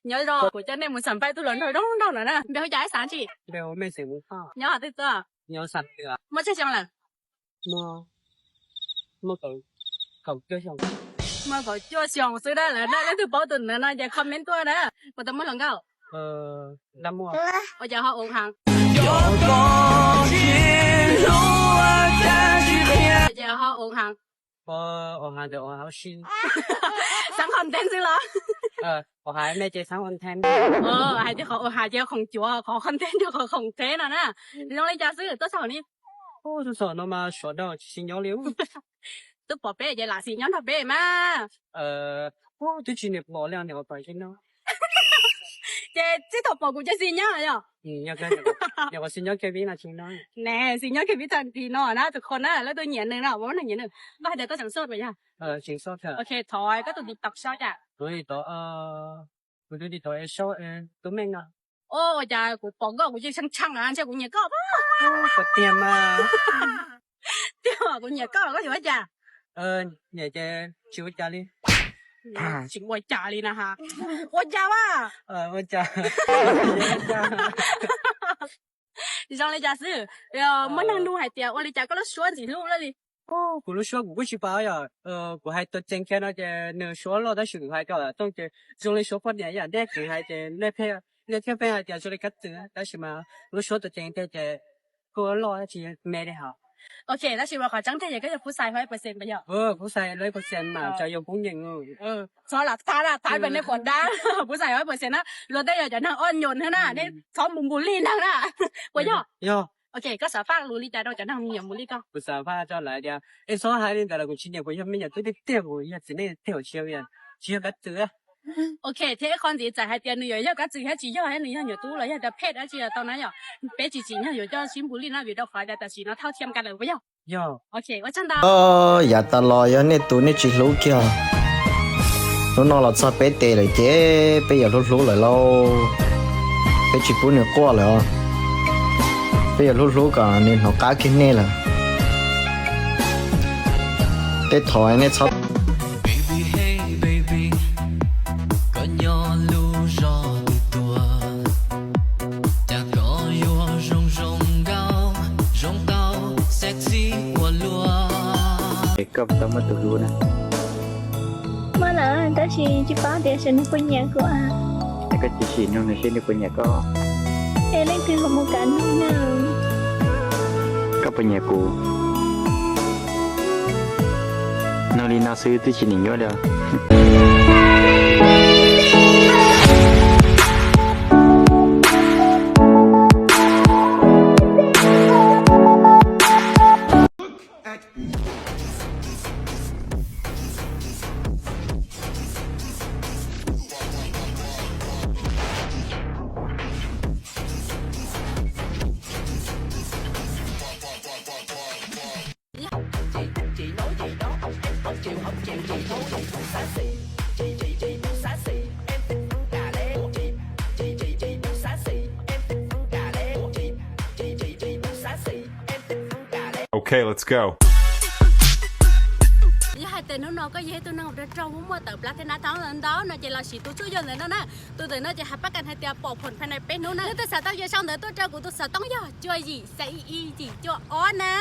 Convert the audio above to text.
Nyob zoo, kuv coj nej mus xam phaj tus hluas nraug zoo nraug no na. Npe hu cas, xeem tsi? Nyob qhov twg tuaj? Muaj tsawg xyoo lawm? Muaj kaum cuaj xyoo xwb na. Lawv leej twg paub tus ntawd no ces comment tuaj na. Puas tau muaj hluas nkauj? Ua cas ho ua heev? Ua cas ho ua heev? Xab qhov ntev xwb los? Hais tias qhov ua heev ces khoom cuav, qhov qhov ntev ces qhov khoom ntev no na. Zoo li cas xwb tuaj txog ni? Tuaj txog no mas sov dau tsis sib nyob li. Twb pom peb ces lam sib nyob nrog peb mas. Twb tsis niam pom li niam pom tsis no. Ces txij thaum pom kuv ces sib nyob yom? Sib nyob kiag vib no tsis no. Ne, sib nyob kiag vib tag kis no na tus qhua na, leej twg nyiam nws no, muab nws nyiam nws. Koj hais tias koj tseem soj puas yog? Ok, thov koj tus TikTok sau cas? Kuv tus TikTok sau Tub Meej no. Ua cas kuv pom koj kuv yeej tshee tshee na, ntshe kuv nyiam koj. Tiag mas. Tiag, kuv nyiam koj, koj yuav ua cas? Nyiam ces tsis ua cas li. Tsis ua cas li na ha. Ua cas a? Ua cas? Zoo li cas xwb? Muaj neeg nug hais tias ua li cas koj lub suab ntxim hlub luaj li. Kuv lub suab kuv kuj tsis paub yom. Kuv hais tuam tseeb kiag no ces nws suab loj tab sis kuv hais rau Tooj ces zoo li suab poj niam yom, nej kev hais ces nej thiaj pheej hais tias zoo li Kab Txwm tab sis mas kuv lub suab tuam tseeb tiag ces kuj loj tsis me li hos. Ok, tab sis mas qhov tseeb tiag ces koj yog Phub Xais hais percent puas yog? Phub Xais hais percent mas tsuas yog kuv nyeem. Txhob lam thab na, thab pem nej pom dab. Phub Xais hais percent na, luag tej yog cov neeg ob nyuam na, nej txhob mus bully neeg na. Puas yog? Ok, koj xav faj lus li cas rau cov neeg nyiam bully koj? Kuv xav faj rau lawv tias es txhob hais li ntawd los kuv tsis nyiam, kuv yog me nyuam tub tiag tiag, kuv yog txiv neej tiag, tsis yog Kab Txwm. Ok, thiab ib qho ntxiv txawm hais tias nws yuav yog Kab Txwm thiab tsis yog, nws yog nyuam tub los yog tias phet dab tsi los tau na yom, peb tsis tsim nyog yuav coj sib bully na vim rau qhov tias tam sim no thauj thiab kas lawm puas yog? Yog. Ok, ua tsaug ntau. Yav tas los yog nej tus nej tsis hlub kiag, hnub no los txog peb tes lawm ces peb yuav hlub hlub lawm lauj. Peb tsis pub nws quaj lawm os. Peb yuav hlub hlub kom nws hnov qab kiag nej lawm. Tej thaum nej txhob Es koj puas tau muaj tus hlub na? Muaj lawm, tab sis tsis paub tias seb nws puas nyiam kuv. Es koj tsis sim nug nws seb nws puas nyiam koj? Es leej twg ho mus kav nug na? Koj puas nyiam kuv? Nug li no xwb twb tsis nim nyuaj li. Ok, let's go. Yog hais tias hnub no koj yog ib tug neeg uas rog rog muaj muaj tawm plab thiab nab thab ntau no ces los siv tus tshuaj yog ntawm no na. Tus ntawm no ces hais pab kas hais tias pom phom phai nais peb hnub na. Leej twg xav tau yawm saub ntawd tuaj rau kuv tus xov tooj yog cuaj yim xya ib yim cuaj ob na.